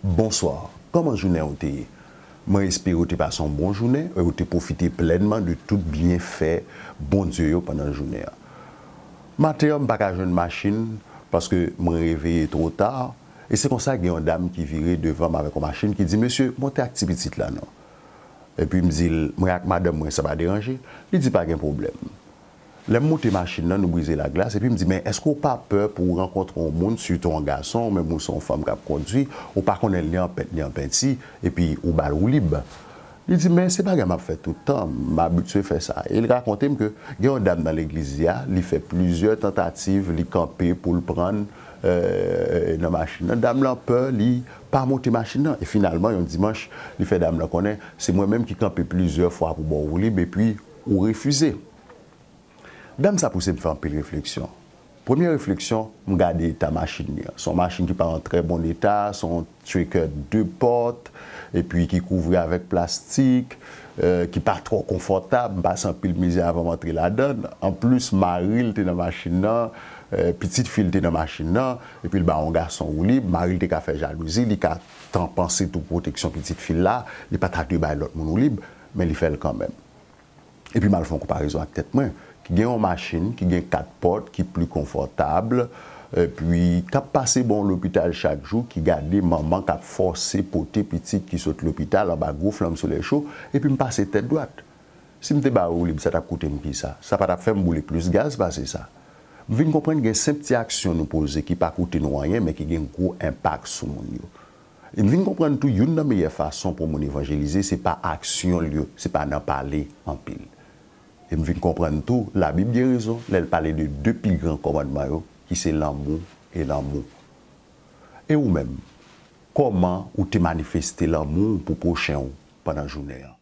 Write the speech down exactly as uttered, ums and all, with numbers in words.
Bonswa, kòman jounen w te ye? Mwen espere w te pase yon bon jounen e w te pwofite plènman de tout byenfè Bondye yo pandan jounen an. Maten an, m pa ka jwenn machin paske mwen reveye two ta, e se konsa gen yon dam ki vire devan m avèk yon machin ki di, "Mesye, monte ak ti pitit la non." Epi m di l, "Mwen ak madanm mwen, sa pa deranje?" Li di, "Pa gen pwoblèm." Lè m moute machin nan, nou brize laglas, epi m di, "Men èske w pa pè pou w rankontre yon moun, sitou yon gason, ou menm ou se yon fanm k ap kondwi, ou pa konnen li an pent, li an penti, epi ou ba l woulib?" Li di, "Men se bagay m ap fè tout tan, m abitye fè sa." E l rakonte m ke gen yon dam nan legliz li a, li fè plizyè tantativ, li kanpe pou l pran, euh, nan machin nan. Dam lan pè, li pa monte machin nan. E finalman, yon dimanch, li fè dam lan konnen, "Se mwen menm ki kanpe plizyè fwa pou ba w woulib, epi ou refize." Dam sa pouse m fè anpil refleksyon. Premye refleksyon, m gade eta machin li an. Se yon machin ki pa an trè bon eta, se yon tracker de pòt, epi ki kouvri avèk plastik, euh, ki pa twò konfòtab. M pase anpil mizè avan m antre ladan l. Anplis, mari l te nan machin nan, euh, pitit fi l te nan machin nan, epi l ba yon gason woulib. Mari l te ka fè jalouzi, li ka t-, panse tou pwoteksyon pitit fi l la, li pa ta dwe bay lòt moun woulib, men li fè l kanmenm. Epi m al fè yon konparezon ak tèt mwen, ki gen yon machin, ki gen kat pòt, ki pli konfòtab, epi k ap pase bò yon lopital chak jou, ki gade manman k ap fòse pote pitit ki sot lopital anba gwo flanm solèy cho, epi m pase tèt dwat. Si m te ba yo woulib, sa t ap koute m kisa? Sa pa t ap fè m boule plis gaz pase sa? M vin konprann gen senp ti aksyon nou poze ki pa koute nou anyen, men ki gen gwo enpak sou moun yo. E m vin konprann tou, youn nan meyè fason pou moun evanjelize, se pa aksyon l yo, se pa nan pale anpil. E m vin konprann tou, Labib gen rezon lè l pale de de pi gran kòmandman yo, ki se lanmou e lanmou. E ou menm, kòman ou te manifeste lanmou w pou pwochen w pandan jounen an?